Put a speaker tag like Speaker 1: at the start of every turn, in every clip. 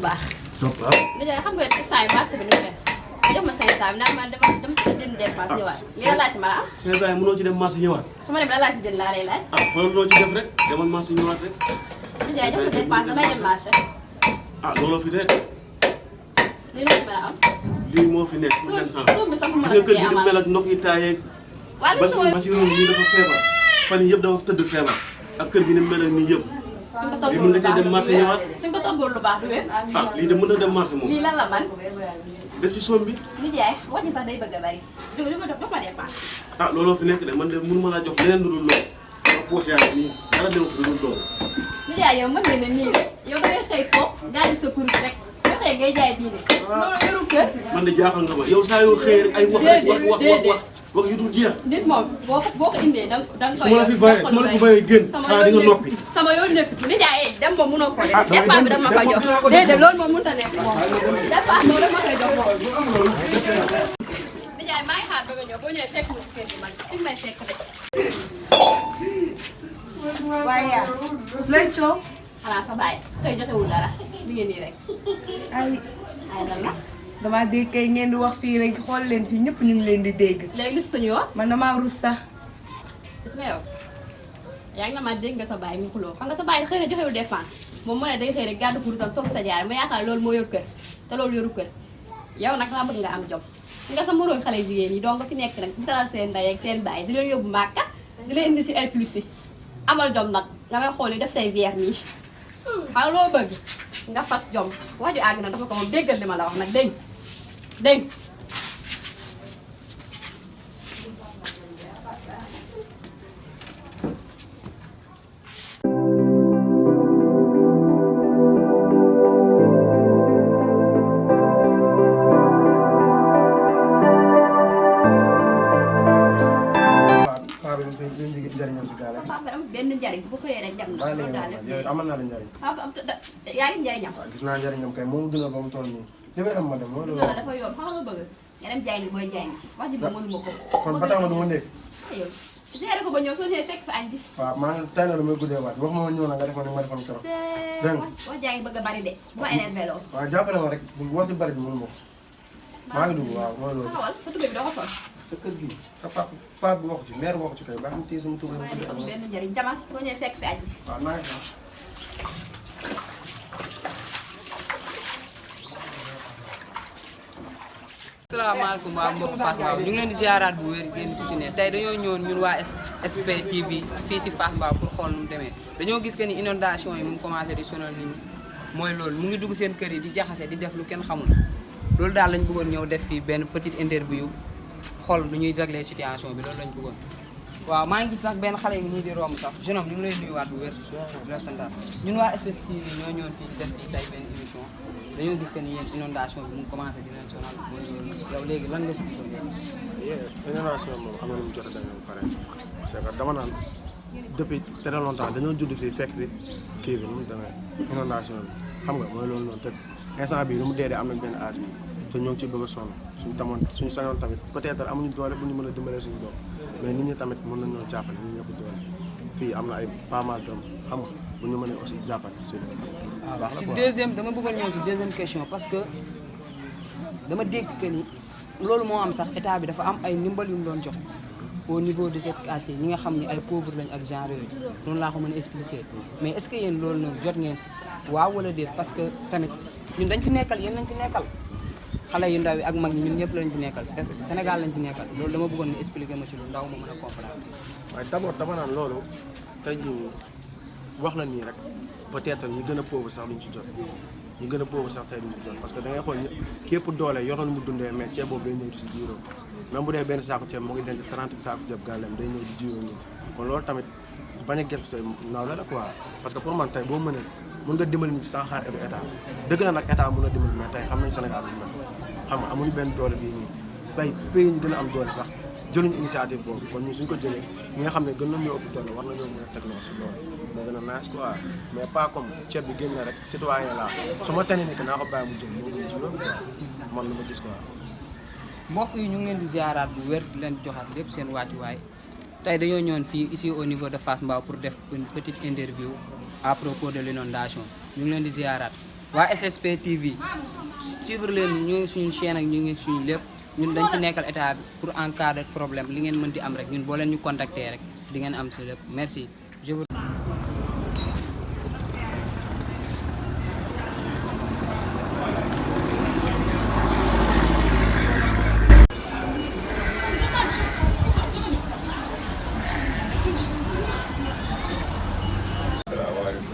Speaker 1: baax.
Speaker 2: topp waaw.
Speaker 1: nijaay xam nga saa yu marché bi ni mu mel. jox ma 500 naan man dama jënd dépense ñëwaat. nga laaj ma ah.
Speaker 2: 500 yi mënoo ci dem marché ñëwaat.
Speaker 1: su ma dem la laaj si jënd laa lay laaj.
Speaker 2: xoolal loo ci def rek demal marché ñëwaat rek.
Speaker 1: nijaay jox ma dépense damay dem marché.
Speaker 2: looloo fi nekk.
Speaker 1: lii laaj ma am.
Speaker 2: lii moo fi nekk pour l'instant.
Speaker 1: suuf bi sax mu mën a
Speaker 2: gis nga kër gi
Speaker 1: cee
Speaker 2: ni
Speaker 1: amaat.
Speaker 2: mel ak ndox yi taayeeg.
Speaker 1: waaw li sama
Speaker 2: Basiru nii dafa feebar fan yii yëpp dafa tëdd feebar ak kër gi ni mel ak nii yëpp. lii mën nga cee dem marché ñëwaat.
Speaker 1: suñ ko toggul lu baax du wér.
Speaker 2: lii de mën na dem marché moom.
Speaker 1: lii lan la man.
Speaker 2: def ci soom bi.
Speaker 1: nijaay wàññi sax day bëgg a bari. jóg li ma jox ma dépense.
Speaker 2: looloo fi nekk de man de mënu ma laa jox leneen lu dul loolu. wax poche yaa ngi nii dara dem fi lu dul loolu.
Speaker 1: nijaay yow mën nga ne nii rek yow da ngay xëy foofu gàddu sa kurus rek yoo xëy ngay jaay diine. loolu yorul kër.
Speaker 2: man de jaaxal nga ma yow saa yoo xëyee rek ay wax wax yu dul jeex.
Speaker 1: nit moom boo ko indee da nga koy.
Speaker 2: su ma la fi bàyyee génn di nga noppi.
Speaker 1: sama yoon nekk nijaay dem ba mënoo ko def. départ bi dama koy jox déedéet loolu moom mënut a nekk moom. départ moom dama koy jox moom. nijaay maa ngi xaar ba nga ñëw boo ñëwee fekk ma si kër gi man fi may fekk de.
Speaker 3: waaye yaa looy coow.
Speaker 1: xanaa sa baay xëy joxewul dara mi ngi nii rek. ay lan la.
Speaker 3: damaa dégg kay ngeen di wax fii rek xool leen fii ñëpp ñu ngi leen di dégg.
Speaker 1: léegi lu si suñu yoon.
Speaker 3: man damaa rus sax.
Speaker 1: gis nga yow yaa ngi na ma dégg nga sa baay mu xuloo xam nga sa baay xëy na joxewul dépense moom mu ne day xëy rek gàddu kurusam toog sa jaar ma yaakaar loolu moo yor kër te loolu yoru kër yow nag maa bëgg nga am jom nga sa moroom xale jigéen yi donc nga fi nekk nag di taral seen ndey ak seen baay di leen yóbbu Màkka di leen indi si air plus yi amal jom nag nga may xool yi def say verre nii xam loo bëgg nga fas jom wax ju àgg na dafa ko moom déggal li ma la wax nag dégg benn njariñ bu xëyee rek dem na loolu daal
Speaker 4: yow amal naa la njariñ.
Speaker 1: yaa ngi njariñam.
Speaker 4: waaw gis naa njariñam kay moom dina ba mu toll nii. li may dem ma dem mooy loolu.
Speaker 1: dafa yoon xam nga lu bëgg nga dem jaay ni booy jaay ni wax ji ba mënuma ko.
Speaker 4: kon ba tax ma du ma nekk.
Speaker 1: yow géré ko ba ñëw soo ñëwee fekk fa añ bi.
Speaker 4: waaw maa ngi tey na lu may guddee waat wax ma ma ñëw na nga def ma ni ma defoon keroog. dégg nga
Speaker 1: wax jaa ngi bëgg a bari de bu ma énervé loo.
Speaker 4: waaw jàppale ma rek wax ci bari bi mënu ma ko. maa ngi dugg waaw mooy loolu.
Speaker 1: taxawal sa tubéy bi doo ko sol.
Speaker 4: sa kër gi sa papa bi waxu ci mère waxu ci kay ba xam téye sama tubaab
Speaker 1: waaye dafa am benn njariñ dama soo ñëwee fekk fi añ bi.
Speaker 4: waaw maa ngi
Speaker 5: asalaamaaleykum waa mbokk Fass Mbao ñu ngi leen di ziaraat bu wér génn ku ci ne tey dañoo ñëwoon ñun waa SP TV fii si Fass Mbao pour xool nu mu demee dañoo gis que ni inondation yi mu ngi commencé di sonal nit ñi mooy loolu mu ngi dugg seen kër yi di jaxase di def lu kenn xamul loolu daal lañ bëggoon ñëw def fii benn petite interview xool nu ñuy jaglee situation bi loolu lañ bëggoon waaw maa ngi gis nag benn xale yi nii di romb sax jeune homme ñu ngi lay nuyuwaat bu wér di la santaat ñun waa SP TV ñoo ñëwoon fii di def fii tey benn émission dañoo gis que ni yéen inondation bi mu ngi commencé di leen sonal yow léegi lan nga si gisoon léegi.
Speaker 4: inondation moom am na lu mu jot a demee ba pare c'est que dama naan depuis très longtemps dañoo judd fii fekk fi kii bi nu mu demee inondation bi xam nga mooy loolu noonu te instant bii nu mu dee am nañ benn âge bi te ñoo ngi ciy bëgg a sonn suñu sañoon tamit peut-être amuñu doole bu ñu mën a dimbalee suñu doom mais nit ñi tamit mën nañoo jàppale nit ñëpp doole fii am na ay pas mal d'hommes xam nga bu ñu mënee aussi jàppale si
Speaker 5: waaw si deuxième dama bëggoon ñëw si deuxième question parce que dama dégg que ni loolu moo am sax état bi dafa am ay ndimbal yu mu doon jox au niveau de cette quartier ñi nga xam ne ay pauvres lañ ak genre yooyu noonu laa ko mën a expliquer mais est-ce que yéen loolu noonu jot ngeen si waaw wala déet parce que tamit ñun dañ fi nekkal yéen lañ fi nekkal xale yu ndaw yi ak mag ñi ñun ñëpp lañ fi nekkal Sénégal lañ fi nekkal loolu dama bëggoon nga expliquer ma ci lu ndaw ma mën a comprendre.
Speaker 4: waaye d'abord dama naan loolu tey jii nii wax na nii rek peut-être ñi gën a pauvre sax duñ ci jot ñi gën a pauvre sax tey duñ ci jot parce que da ngay xool képp doole yoroon mu dundee mais ceeb boobu day ñëw di si jiiróo même bu dee benn saako ceeb mu ngi denc 30 saako ceeb gàllem day ñëw di jiiróo ñi kon loolu tamit bañ a gëstu say naaw la quoi parce que pour man tey boo mënee mën nga dimbali nit sans xaar edu état dëgg na nag état mën na dimbali mais tey xam nañ Sénégal lu mel xam nga amuñu benn doole bii nii tey pays ñi gën a am doole sax jëluñu initiative boobu kon ñu suñ ko jëlee ñi nga xam ne gën nañoo ëpp doole war nañoo mën a teg loxo si loolu moo gën a nice quoi mais pas comme ceeb bi génn na rek citoyen laa su ma tane ni que naa ko bàyyi mu jël moo gën ci loolu quoi man lu ma gis quoi.
Speaker 5: mbokk yi ñu ngi leen di ziaraat bu wér di leen joxaat lépp seen wàccuwaay tey dañoo ñëwoon fii ici au niveau de Fass Mbao pour def une petite interview à propos de l'inondation ñu ngi leen di ziaraat waa SSP TV suivre leen ñu ngi suñu chaîne ak ñu ngi suñu lépp ñun dañ fi nekkal état bi pour en cas de problème li ngeen mënti am rek ñun boo leen ñu contacter rek di ngeen am si lépp merci je vous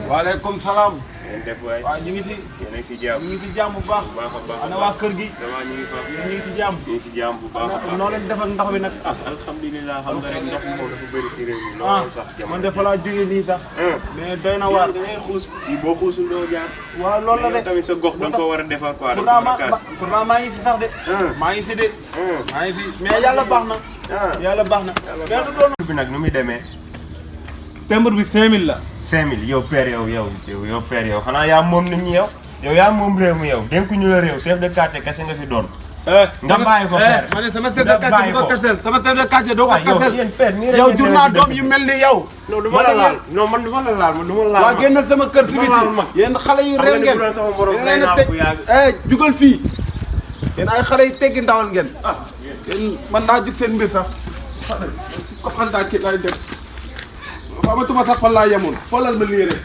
Speaker 6: waaleykum salaam.
Speaker 2: ngeen def waay.
Speaker 6: waaw ñu ngi fi.
Speaker 2: yéen a ngi si jàmm.
Speaker 6: ñu ngi si jàmm bu baax.
Speaker 2: baax a baax
Speaker 6: ana waa kër gi.
Speaker 2: ça va ñu ngi fa.
Speaker 6: ñu ngi si jàmm.
Speaker 2: ñu ngi si jàmm bu baax a baax.
Speaker 6: noo leen def ak ndox bi nag.
Speaker 2: ah alhamdulilah xam nga rek ndox mi moom dafa bëri si réew mi.
Speaker 6: ah
Speaker 2: loolu sax jamono.
Speaker 6: man de fa laa jógee nii sax. mais doy na waar.
Speaker 2: da ngay xuus fii boo xuusul doo jaar.
Speaker 6: waaw loolu la
Speaker 2: mais yow
Speaker 6: de.
Speaker 2: tamit sa gox da nga ko war a defar quoi. da nga ko
Speaker 6: pourtant
Speaker 2: war a kaas.
Speaker 6: pourtant maa ngi si sax de. maa ngi si de. maa ngi si mais yàlla baax na. yàlla baax na. mais du doon.
Speaker 2: bi nag nu muy demee.
Speaker 6: timbre bi 5000 la.
Speaker 2: 5000 yow père yow père yow xanaa yaa moom nit ñi yow. yow yaa moom réew mi yow dénkuñu la réew chef de quartier kese nga fi doon. nga bàyyi ko père.
Speaker 6: ma ne sama chef de quartier bu ko kasel sama chef de quartier doo ko kasel. yow jur naa doom yu mel ni yow.
Speaker 2: non du ma la laal non man du ma la laal man du ma la laal.
Speaker 6: waa génnal sama kër si biti yéen xale yu réew ngeen yéen a teg jugal fii yéen ay xale yu teggi ndawal ngeen yéen man naa jug seen mbir sax ko xantaa kii laay def xamatuma sax fan laa yemoon xoolal ma lii rek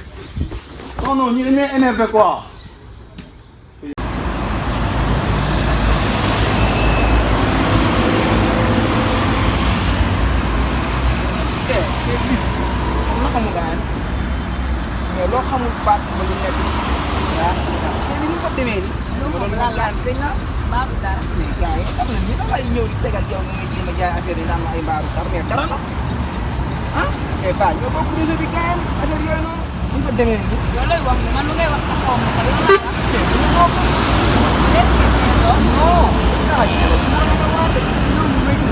Speaker 6: non non ñu dañuy énervé quoi.
Speaker 3: naka mu gaan mais loo xamul baat ba lu nekk waaw mais ni ñu ko demee ni ma doon gaan feeñ na mbaaru dara mais gars yi xam na ni dafay ñëw di teg ak yow nga ngay jéem a jaay affaire yi naan ma ay mbaaru dara mais dara la ah mais ba ñoo bokk réseau bi gars yi affaire yooyu noonu ñu fa demee ni
Speaker 7: loolu lay wax man lu ngay wax sax xaw ma ko yow laa wax.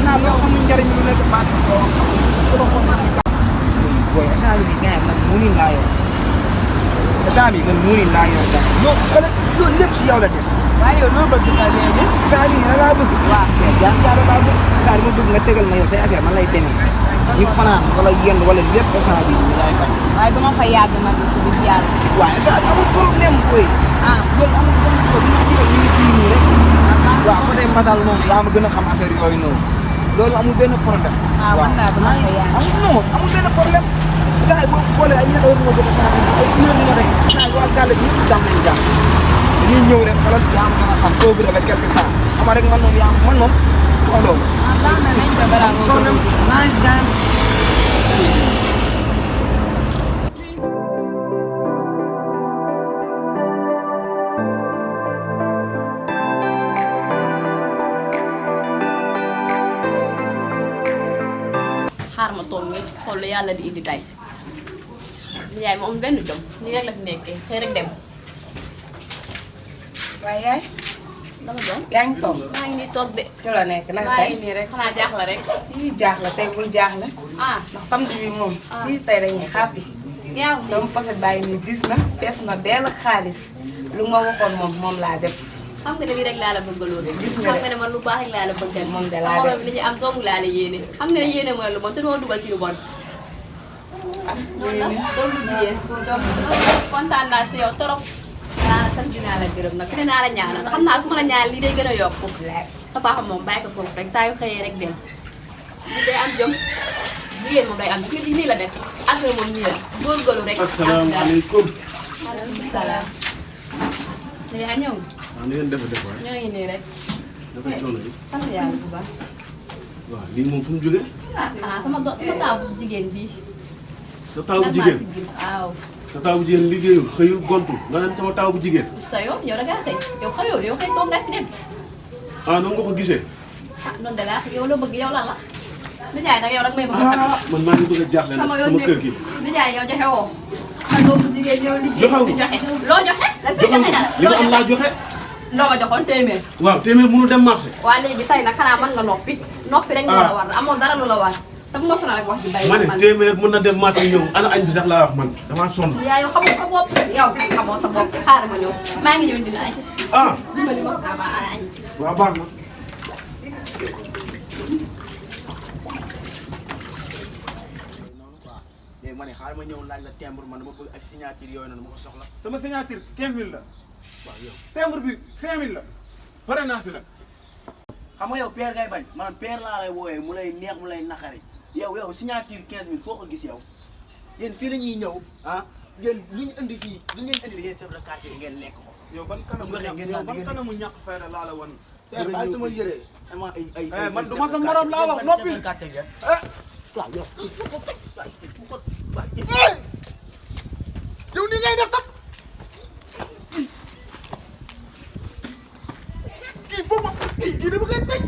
Speaker 3: naa loo xamul njariñ lu nekk baat bi doo xamul parce que loo xool ni booy instant bi gars yi man muunin laa yor instant bi man muunin laa yor daal non xoolal loolu lépp si yow la des
Speaker 7: waaye yow loo bëgg sa léegi.
Speaker 3: instant bi la laa bëgg waaw mais jaan jaara laa bëgg instant bi ma bëgg nga tegal ma yow say affaire man lay demee ñu fanaan wala yenn wala lépp instant bi ñu yaay bañ
Speaker 7: waaye dama fa yàgg man de dëgg yàlla.
Speaker 3: waaw instant bi amul problème booy
Speaker 7: ah
Speaker 3: loolu amul benn problème su ma jigéen ñu ngi fii nii rek waaw côté Matal moom yaa ma gën a xam affaire yooyu noonu loolu amul benn problème
Speaker 7: ah man daal dama fa yàgg.
Speaker 3: amul non amul benn problème saa yi boo xoolee ay yéen a war a jot a saa ay heure yu ma rek saa yi waa gàlle bi ñëpp jàmm nañ jàmm dañuy ñëw rek xoolal yaa ma gën a xam koo bi dafa quelque temps xam rek man moom yaa man moom xooloo
Speaker 7: ah baax na nañ ko balaa nga
Speaker 3: problème nice game
Speaker 1: xaar ma toog nii xool lu yàlla di indi tay yaay moom benn jom nii rek la fi nekkee xëy rek dem
Speaker 3: waaye yaay
Speaker 1: dama doon
Speaker 3: yaa ngi toog
Speaker 1: maa ngi nii toog de
Speaker 3: ci la nekk naka
Speaker 1: maa
Speaker 3: tey
Speaker 1: ngi nii rek xanaa jaaxle rek
Speaker 3: lii jaaxle tey bul jaaxle
Speaker 1: ah
Speaker 3: ndax samedi bi moom lii tey dañuy xàppi
Speaker 1: yaa
Speaker 3: sama poset bàyyi nii dis na fees na dell xaalis lu ma waxoon moom laa def
Speaker 1: xam nga ne lii rek laa la bëggaloo de
Speaker 3: Gis nga
Speaker 1: xam
Speaker 3: de.
Speaker 1: nga ne man lu baax rek laa la bëggal
Speaker 3: Moom de laa
Speaker 1: sama
Speaker 3: def.
Speaker 1: li ñu am doomu laa la yéene xam nga ne yéene mooy lu bon te doo dugal ci lu bon noonu la doomu jigéen kontaan naa si yow torop naa la sant dinaa la gërëm nag dinaa la ñaanal xam naa su ma la ñaanal lii day gën a yokku sa papa moom bàyyi ko foofu rek saa yu xëyee rek dem lii day am jom jigéen moom day am jom nii la def affaire moom nii la góorgóorlu rek
Speaker 2: asalaamaaleykum.
Speaker 1: maaleykum salaam yaa ñëw
Speaker 2: waaw ni ngeen def waay.
Speaker 1: ñoo ngi nii rek
Speaker 2: dafa coono yi.
Speaker 1: sant yàlla bu baax
Speaker 2: waaw lii moom fu mu jógee.
Speaker 1: xanaa sama taabu jigéen bi
Speaker 2: sa taawu jigéen
Speaker 1: waaw
Speaker 2: sa taawu jigéen liggéeyul xëyul gontu nga naan sama taawu jigéen.
Speaker 1: sa yoon yow da ngaa xëy yow xëyoo yow xëy toog nga fi dem
Speaker 2: ah noonu nga ko gisee.
Speaker 1: ah noonu da laa yow loo bëgg yow lan la nijaay nag yow rek may bëgg a xam
Speaker 2: man maa ngi bëgg a jaaxle nag
Speaker 1: sama yoon
Speaker 2: sama kër gi.
Speaker 1: nijaay yow joxe woo sa doomu jigéen ñëw liggéey
Speaker 2: Joxewu.
Speaker 1: di joxe loo joxe da fay joxe dara
Speaker 2: li nga am laa joxe.
Speaker 1: loo ma joxoon téeméer
Speaker 2: waaw téeméer mënu dem marché.
Speaker 1: waa léegi tey nag xanaa mën nga noppi rek moo la war amoon dara lu la war te bu ma sonal rek wax ji bay
Speaker 2: ma ne téeméer mën na dem marché ñëw ana añ bi sax laa wax man damaa sonn.
Speaker 1: yaa yow xamoo sa bopp yow xamoo sa bopp xaaral ma ñëw maa ngi ñëw di la añ
Speaker 2: ah
Speaker 1: dimbali ma ama añ
Speaker 2: waaw baax na.
Speaker 8: léegi ma ne xaaral ma ñëw laaj la timbre man dama bëgg ak signature yooyu noonu ma ko soxla.
Speaker 6: sama signature 15000 la timbre bi 5000 la pare naa si nag.
Speaker 3: xam nga yow père ngay bañ man père laa lay wooyee mu lay neex mu lay naqari yow signature 15000 foo ko gis yow yéen fii la ñuy ñëw ah yéen li ñu indi fii li ngeen indi yéen chef de quartier yi ngeen lekk ko.
Speaker 6: yow ban kanamu ñàkk fayda laa la wan.
Speaker 3: père baal sama yére ama ay
Speaker 6: man du ma sa morom laa wax noppi.
Speaker 3: waaw yow
Speaker 6: yow ni ngay def sax kii foofu kii dama koy tëj.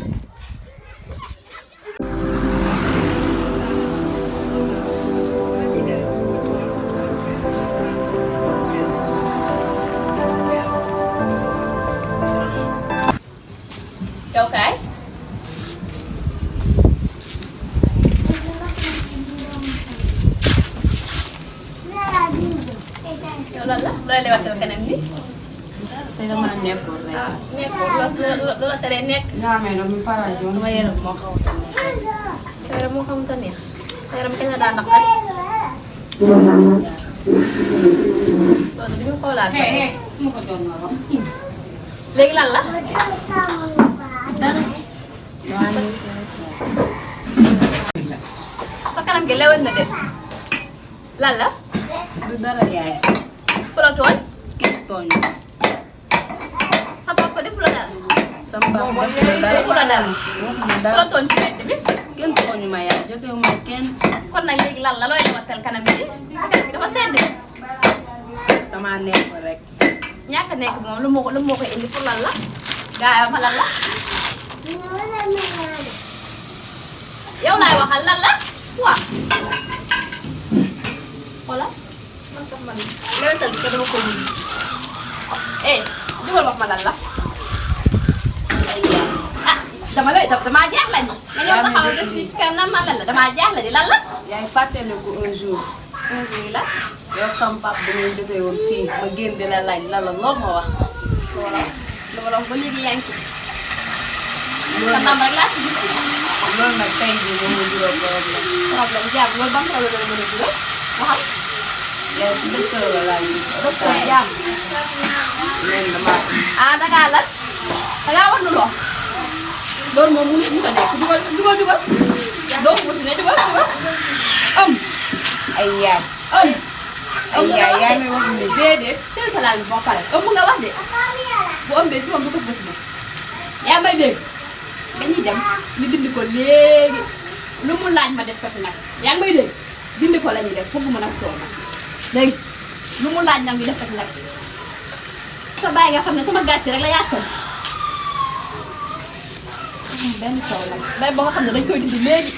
Speaker 1: yow kaay. yow lan la looy lewatal kanam bi.
Speaker 7: tey dama nekkoon rek.
Speaker 1: ah nekkul lu la teree nekk.
Speaker 7: ñaamee na mu faral di sama yaram moo xaw a neex.
Speaker 1: sa yaram moo xamante ne sa yaram kese daa naqari. loolu du ñu xoolaat.
Speaker 7: mu ko doon ma wax.
Speaker 1: léegi lan la. sa kanam gi lewen na de. lan la.
Speaker 7: du dara yaay.
Speaker 1: ku la tooñ.
Speaker 7: kenn tooñ.
Speaker 1: sa papa defu la dara.
Speaker 7: sama papa defu la dara.
Speaker 1: ku la tooñ ci mbedd bi.
Speaker 7: kenn tooñu ma yaay jotewu ma kenn.
Speaker 1: kon nag léegi lan la looy lewatal kanam bi kanam gi dafa sedd.
Speaker 7: dama nekk rek.
Speaker 1: ñàkk a nekk moom lu moo koy indi pour lan la. gaayam fa lan la. yow laay waxal lan la waaw. voilà man sax man lewetal bi ko dama ko wut. jugal wax ma lan la. ah damaa jaaxle ni. nga ñëw taxaw def ci kanam ma lan la damaa jaaxle di lan la.
Speaker 7: yaay fàttaliku un jour.
Speaker 1: la.
Speaker 7: yow sama papa bu ñu jotee woon fii ma génn di la laaj la lool ma wax.
Speaker 1: lu ma la wax ba léegi yaa ngi ci. sa ndam rek laa ci gis.
Speaker 7: loolu nag tey jii moom la juróom problème.
Speaker 1: problème jàmm loolu ban problème la mën a jural waxal.
Speaker 7: yaay si docteur la laaj bi.
Speaker 1: docteur jàmm.
Speaker 7: leen damaa.
Speaker 1: ah dangaa lan dangaa war lu loo. loolu moom mënu ko nekk dugal. doo ko wuti ne dugal.
Speaker 7: ay yaay.
Speaker 1: ëmb nga wax
Speaker 7: yaay
Speaker 1: de
Speaker 7: mi wax ni
Speaker 1: déedéet teel sa laaj bi ba pare ëmb nga wax de bu ëmbee fi moom du ko bës ba yaa may dégg dañuy dem ñu dindi ko léegi lu mu laaj ma def ko fi nag yaa ngi may dégg dindi ko la ñuy def foog mu nag toog nag dégg lu mu laaj nag ñu def ko fi nag sa bàyyi nga xam ne sama gàcce rek la yàttal benn coow nag bay ba nga xam ne dañ koy dindi léegi.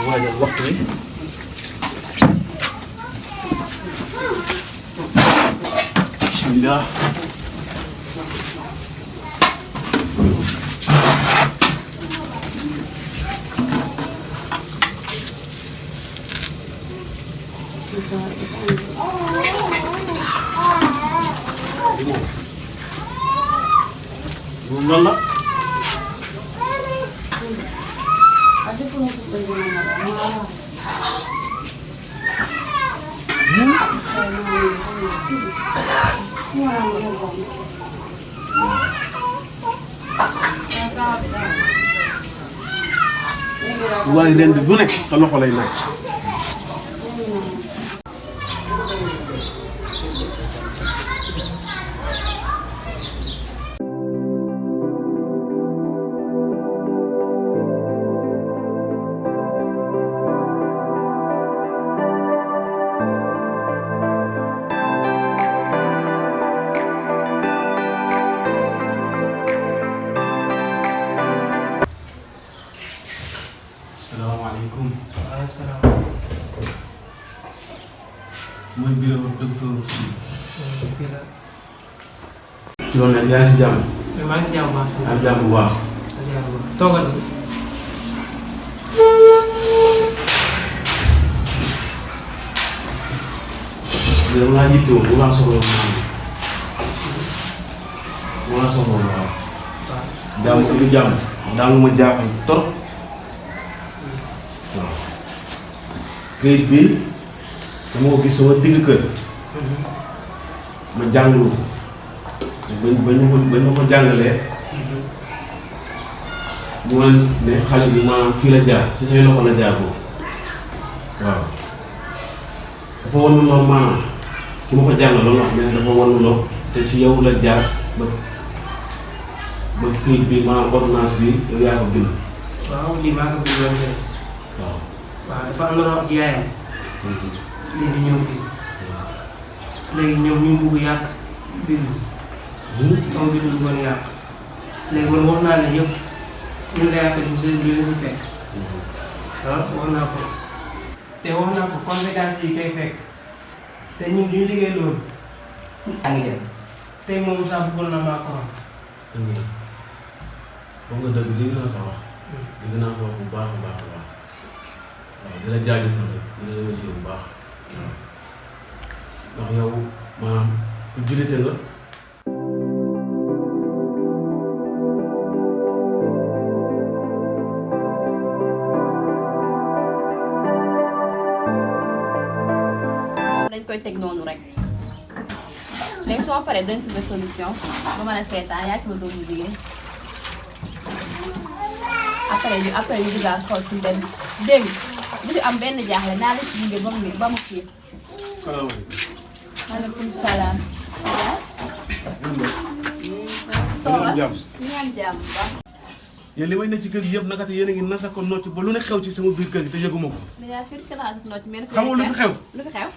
Speaker 4: waajal waxtu wi bismillah moom lan la waaye ren bi bu nekk sa loxo lay nekk. Assalamualaikum.
Speaker 8: Assalamualaikum.
Speaker 4: Mooy bureau docteur.
Speaker 8: Fii la.
Speaker 4: ci loolu nag yaa ngi si jàmm.
Speaker 8: maa ngi si jàmm baax.
Speaker 4: am jàmm bu baax.
Speaker 8: toogal.
Speaker 4: dama laa yittewoo bu laa soxla woon maanaam. bu laa soxla woon waaw. jàmm ko du jàmm. daa lu ma jaaxal trop. waaw.
Speaker 6: kayit bi dama ko gis sama digg kër ma jàngalu ko ba ñu ko jàngalee mu ne xale bi maanaam fii la jaar si say loxo la jaar boobu waaw dafa wan loo maanaam ki ma ko jàngal loolu wax ne dafa wan loo te si yow la jaar ba kayit bi maanaam ordonnance bi yow yaa ko bind.
Speaker 8: waaw lii maa ko bindoon tey.
Speaker 6: waaw.
Speaker 8: waaw dafa am na ak yaayam. léegi ñëw fii. léegi ñoom ñu bugg yàq bindu. moom bindu bëggoon yàq. léegi man wax naa ne yëpp ñu la yàq du la si fekk. wax naa ko. te wax naa ko conséquences yi koy fekk. te ñun duñu liggéey loolu. tey moom sax bëggoon na maa ko wax.
Speaker 6: ba nga dëgg dégg naa sa wax dégg naa sa wax bu baax a baax a baax waaw di la jaajëfal rek di la remercier bu baax waaw ndax yow maanaam ku jullite nga
Speaker 1: dañ koy teg noonu rek léegi soo paree dañ trouver solution ba mën a seetaan yaa sama doomu jigéen après ñu dugal xool ci dem dégg bu fi am benn jaaxle naa la ci jigéen ba mu kii.
Speaker 6: salaamaaleykum.
Speaker 1: maaleykum salaam. ñu am jàmm bu baax.
Speaker 6: yéen li may ne ci kër gi yëpp naka te yéen a ngi nasa ko nocc ba lu ne xew ci sama biir kër gi te yëguma ko.
Speaker 1: déjà fii ci laa nocc mais
Speaker 6: xam nga lu fi xew.
Speaker 1: lu fi xew.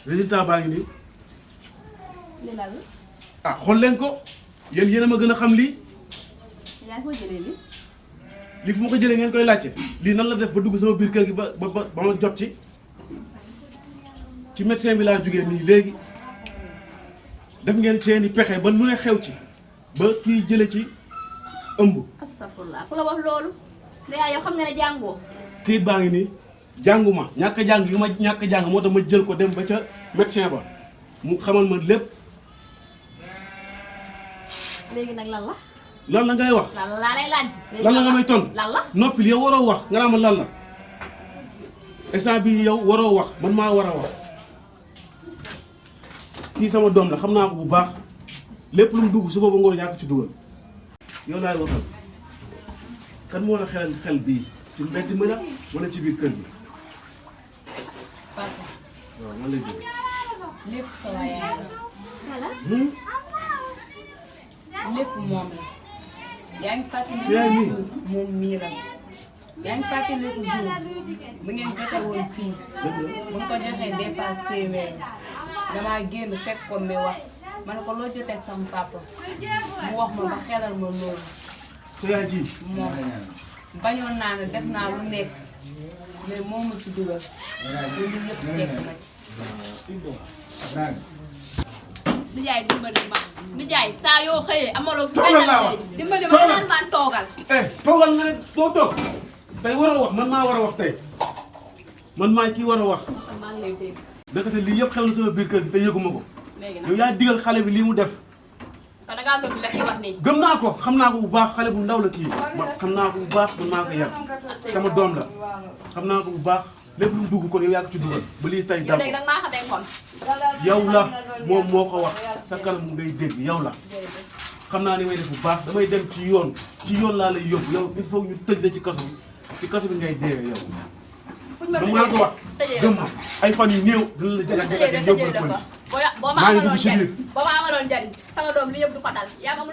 Speaker 6: résultat baa ngi nii.
Speaker 1: li lan la.
Speaker 6: ah xool leen ko yéen a ma gën a xam lii.
Speaker 1: yaa foo jëlee lii.
Speaker 6: lii fu ma ko jëlee ngeen koy laajte lii nan la def ba dugg sama biir kër gi ba ma jot ci médecin bi laa jógee nii léegi def ngeen seeni pexe ba lu ne xew ci ba kii jële ci ëmb.
Speaker 1: astafurlah ku la wax loolu. déjà yow xam nga ne jàngoo.
Speaker 6: kayit baa ngi nii jànguma ñàkk a jàng yu ma ñàkk a jàng moo tax ma jël ko dem ba ca médecin ba mu xamal ma lépp.
Speaker 1: léegi nag lan la.
Speaker 6: lan la ngay wax.
Speaker 1: lan laa lay laaj.
Speaker 6: lan la nga may ton
Speaker 1: lan la.
Speaker 6: noppil yow waroo wax nga naa ma lan la instant bii yow waroo wax man maa war a wax kii sama doom la xam naa ko bu baax lépp lu mu dugg su booba ngoon yaa ko ci dugal yow laay waxal kan moo la xel bii ci mbedd mi la wala ci biir kër gi.
Speaker 7: papa
Speaker 6: waaw man lay dégg.
Speaker 7: lépp sama yaay la lépp moom la yaa ngi fàttali
Speaker 6: ci yaay mii
Speaker 7: moom mii la yaa ngi fàttali ko jour bu ngeen jote woon fii bu nga ko joxee dépasse téeméer damaa génn fekk ko mi wax ma ne ko loo jotee ak sama papa mu wax ma ba xelal ma loolu
Speaker 6: sa yaay ji
Speaker 7: moom bañoon naa ne def naa lu nekk mais moo ma ci dugal loolu yëpp fekk ma ci
Speaker 1: nijaay dimbali ma nijaay saa yoo xëyee amaloo fi
Speaker 6: toogal laa wax
Speaker 1: dimbali ma naan maan toogal.
Speaker 6: toogal nga ne doo toog tey war a wax man maa war a wax tey man maa kii war a wax.
Speaker 1: maa ngi lay dégg.
Speaker 6: naka te lii yëpp xew na sama biir kër gi te yëguma ko.
Speaker 1: léegi nag
Speaker 6: yow yaa digal xale bi lii mu def.
Speaker 1: kon da ngaa gëm la kii wax nii.
Speaker 6: gëm naa ko xam naa ko bu baax xale bu ndaw la kii xam naa ko bu baax man maa ko yar sama doom la xam naa ko bu baax lépp lu mu dugg kon yow yaa ko ci dugal ba lii tey
Speaker 1: yow
Speaker 6: dal
Speaker 1: léegi nag maa xamee kon.
Speaker 6: yow la moom moo ko wax sa kanam ngay dégg yow la xam naa ni may def bu baax damay dem ci yoon laa lay yóbbu yow il faut ñu tëj la ci kaso bi ngay deewee yow. man maa ko wax gëm ay fan yu néew dina la jagat-jagat yóbbu la police
Speaker 1: boo ma amaloon njariñ sama doom li yëpp du ko dal yaa ma